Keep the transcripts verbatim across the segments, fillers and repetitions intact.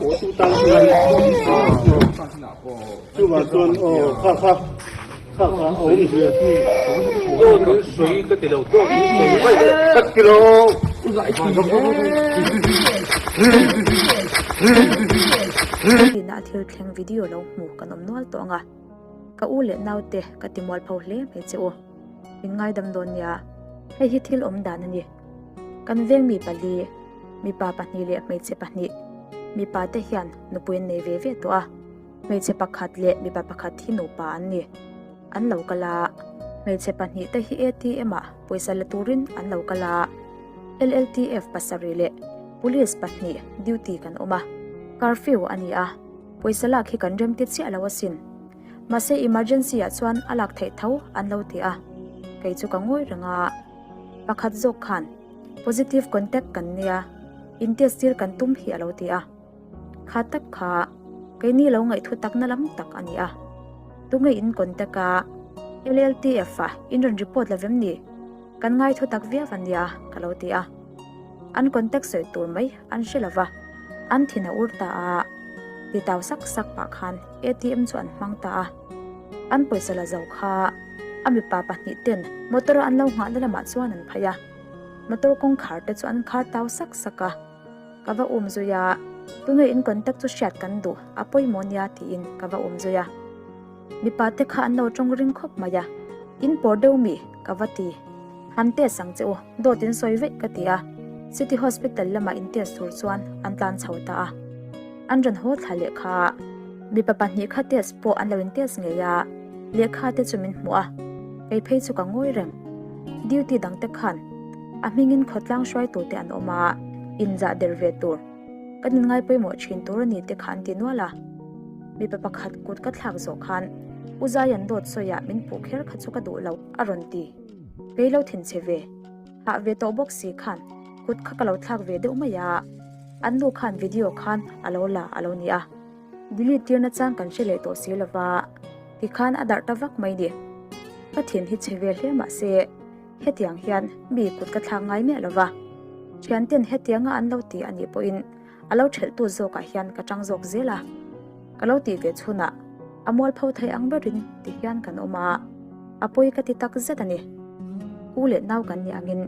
Chu ba chuan, aw, kha, kha. Kha, kha, a awm hle. Dawt in sawi ka ti lo, dawt in sawi vai ka ti lo. Tina a thil thleng video lo hmu kan awm nual tawh ang a. Ka u leh naute ka ti mualpho hle mai che u. Min ngaidam dawn nia. Hei hi thil awm dan a ni. Kan veng mi pali, mipa pahnih leh hmeichhe pahnih. Mipa te hian nupui an nei ve ve tawh a. Hmeichhe pakhat leh mipa pakhat hi nupa an ni. An lo kal a. Hmeichhe pahnih te hi A T M-ah pawisa la turin an lo kal a. L L T F pasarih leh police pahnih duty kan awm a. Curfew a ni a. Pawisa lak hi kan remti chiah lo asin. Mahse, emergency-ah chuan a lak theih tho an lo ti a. Kei chu ka ngawi reng a. Pakhat zawk khan, positive contact kan nia, in test tir kan tum hi a lo ti a. Kha tak kha, keini lo ngaih thutakna lam tak a ni a. Tunge in contact a, L L T F-a in rawn report lo vem ni? Kan ngai thutak viau a nia, ka lo ti a. An contact sawi tur mai an hre lo va, an thin a ur ta a. Ti tau sak sak pah khan A T M chu an hmang ta a. An pawisa la zo kha, a mipa pahnih ten motor an lo nghahna lamah chuan an phai a. Motor kawngkhar te chu an khar tau sak sak a. Ka va um zui a, tunge in contact chu hriat kan duh, a pawimawh nia tiin ka va um zui a. Mipa te kha an lo ṭawng ring khawp mai a. In pawr deuh mi? Ka va ti. Han test ang che u, dawt in sawi vaih ka ti a. City Hospital lama in test tur chuan an tlan chho ta a. An rawn haw thla leh kha. Mipa pahnih kha test pawh an lo in test ngei a. Lehkha te chu min hmu a. Kei phei chu ka ngawi reng. Duty dang te khan a hmingin khawtlang hruaitu te an awm a, inzah der ve tur. Kan inngai pawimawh ṭhin tur a ni te kha an ti nual a. Mipa pakhat kut ka thlak zawh khan, U Zaian dawt sawiah min puh kher kha chu ka duh lo, a rawn ti. Kei lo thin chhe ve. Hah ve tawh bawk si khan, kut kha ka lo thlak ve deuh mai a. An nu khan video khan a lo la a lo ni a. Delete tirna chang kan hre leh tawh si lo va. Tikhan a darh ta vak mai ni. Ka thin hi chhe ve hle mah se, hetiang hian mi kut ka thlak ngai miah lo va. Ṭhianten hetianga an lo ti a nih pawhin, a lo ṭhelhtu zawkah hian ka ṭang zawk zel a. Ka lo tih ve chhunah, a mualpho thei ang berin ti hian kan awm a, a pawi ka ti tak zet a ni. U leh nau kan nih angin,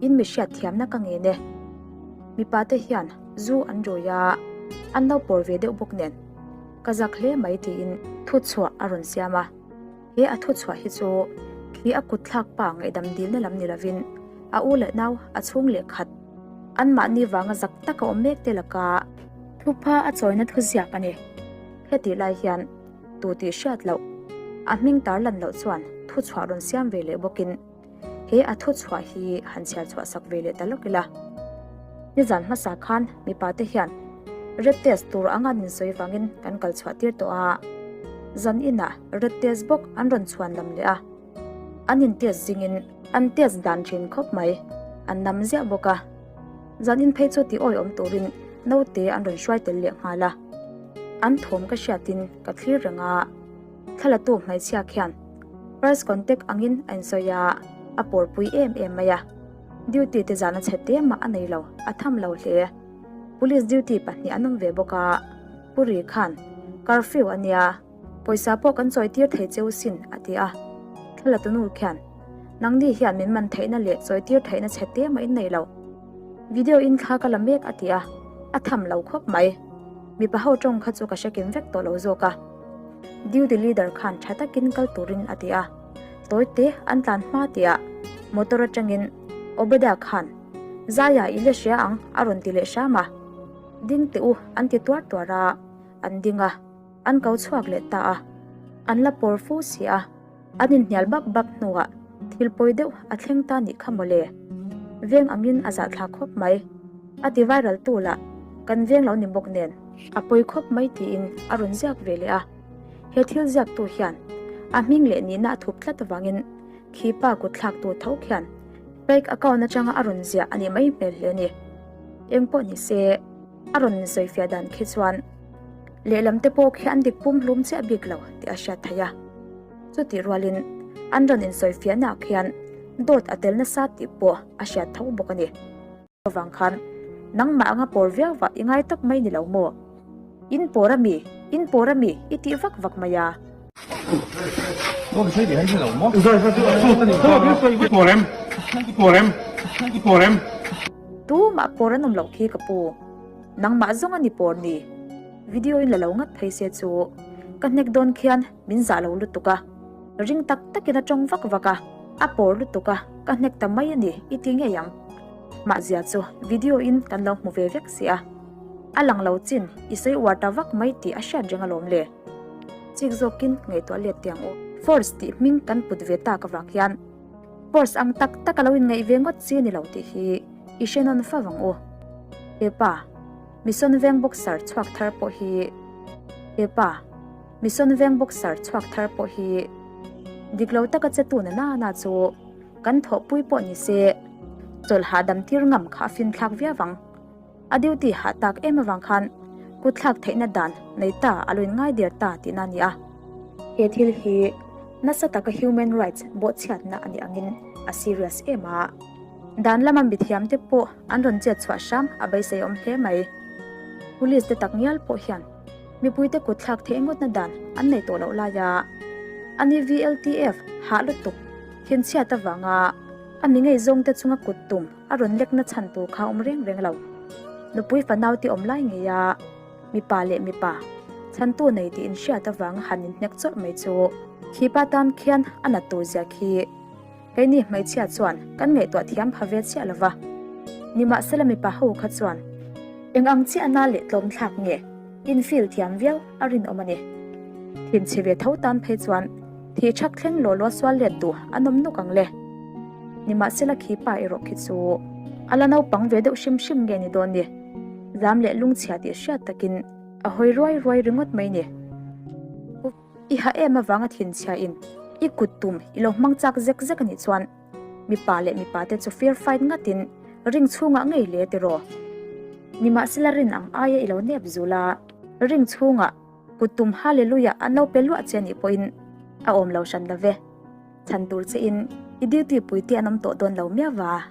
in mi hriat thiamna ka ngen e. Mipa te hian zu an rui a, an lo pawr ve deuh bawk nen. Ka zak hle mai tiin thu chhuah a rawn siam a. He a thu chhuah hi chu khi a kut thlak pa ngaihdam dilna lam ni lovin, a u leh nau a chhung leh khat anmahni vanga zak taka awm mek te laka thupha a chawina thu ziak a ni. Hetih lai hian tu tih hriat loh, a hming tarlan loh chuan thu chhuah rawn siam ve leh bawkin, he a thu chhuah hi han chhiar chhuah sak ve leh ta lawk ila. Nizan hmasa khan mipa te hian red test tur anga an insawi vangin kan kal chhuah tir tawh a. Zan inah red test bawk an rawn chhuan lam leh a. An in test zingin an test dan ṭhin khawp mai, an nam ziah bawk a. Zan in phei chu ti awih awm turin naute an rawn hruai tel leh nghal a. An thawm ka hriatin ka thlir reng a. Thlalatu hmeichhia khian first contact angin a insawi a, a pawrpui em em mai a. Duty te zana chhe te mah a nei lo, a tham lo hle. Police duty pahnih an awm ve bawk a. Pu Ri khan, curfew a nia, pawisa pawh kan chawitir thei cheu sin, a ti a. Thlalatu nu khian, nangni hian min man theihna leh chawitir theihna chhe te mah in nei lo. Video in thla ka la mek, a ti a. A tham lo khawp mai. Mipa ho ṭawng kha chu ka hre kim vek tawh lo zawk a. Duty leader khan ṭha takin kal turin a ti a. Tawite an tlan hma tihah motor aṭangin Obeda khan, Zaya i le hria ang, a rawn ti leh hram a. Ding teh u, an ti tuar tuar a, an ding a, an ko chhuak leh ta a. An la pawr fu si a, an inhnial bap bap hnuah thil pawi deuh a thleng ta nih kha mawle. Veng angin a zahthlak khawp mai. A ti viral tu lah kan veng lo ni bawk nen, a pawi khawp mai tiin a rawn ziak ve leh a. He thil ziaktu hian a hming leh nihna a thup tlat avangin khi pa kut thlaktu tho khian fake account aṭanga a rawn ziah a ni mai hmel hle a ni. Engpawh ni se, a rawn insawifiah dan khi chuan lehlam te pawh khi an dik pum hlum chiah bik lo tih a hriat theih a. Chutih rualin an rawn insawifiahnaah khian dawt a tel nasa tih pawh a hriat tho bawk a ni. Avang khan, nangmah anga pawr viau vah i ngai tak mai ni lo maw? In pawr a mi, in pawr a mi, i ti vak vak mai a. Morem, morem, morem. Tuma pawr an um lo khi ka pu. Nangma zawng a ni pawr ni. Video in la lo ngat phei se chu. Ka hnek dawn khian min za lo lutuk a. Ring tak takin a ṭawng vak vak a. A pawr lutuk a. Ka hnek ta mai a ni, i ti ngei ang. Mahzia chu video in kan lo hmu ve vek si a. A lang lo chin, i sawi uar ta vak mai ti a hriat reng alawm le. Chik zawkin ngaihtuah let teh ang u. Force tih hming kan put ve tak avang hian, Force ang tak tak a lo inngaih ve ngawt chi ni lo tih hi i hre nawn fo vang u. He pa, Mission Veng boxer chhuak thar pawh hi, he pa, Mission Veng boxer chhuak thar pawh hi dik lo taka chetu na na na chu kan thawhpui pawh ni se, chawlh hahdam tir ngam kha a finthlak viau vang. A duty hah tak em avang khan kutthlak theihna dan nei ta a lo inngai der ta tihna a ni a. He thil hi nasa taka human rights bawhchhiatna a ni angin a serious em a. Dan lama mithiam te pawh an rawn chet chhuah hram a beisei awm hle mai. Police te tak ngial pawh hian mipuite kutthlak thei ngawtna dan an nei tawh loh laia, ani V L T F hah lutuk, thinchhiat avanga a mi ngaizawngte chunga kut tum a rawn lekna chhan tur kha awm reng reng lo. Nupui fanau te awm lai ngeia mipa leh mipa chhantu nei tih inhriat avanga han inhnek chawlh mai chu, khipa tan khian a nat tur zia khi keini hmeichhia chuan kan ngaihtuah thiam pha ve chiah lo va. Nimahsela mipa ho kha chuan eng ang chiahna leh tlawmthlak nge in feel thiam viau a rinawm a ni. Thinchhe ve tho tan phei chuan thih ṭhak thleng law law sual let duh a nawm nawk ang le. Nimahsela khipa erawh khi chu a la naupang ve deuh hrim hrim nge ni dawn ni. Zam leh lungchhia tih hriat takin a hawi ruai ruai ringawt mai ni. I hah em avanga thinchhia in i kut tum i lo hmang chak zek zek a nih chuan mipa leh mipa te chu fair fight ngatin ring chhungah ngei le tiraw. Nimahsela rin ang aia i lo nep zula, ring chhungah kut tum hallelujah an lo pe luah che a nih pawhin a awm lo hran lo ve. Chhan tur che in i duty pui te an awm tawh dawn lo miau va.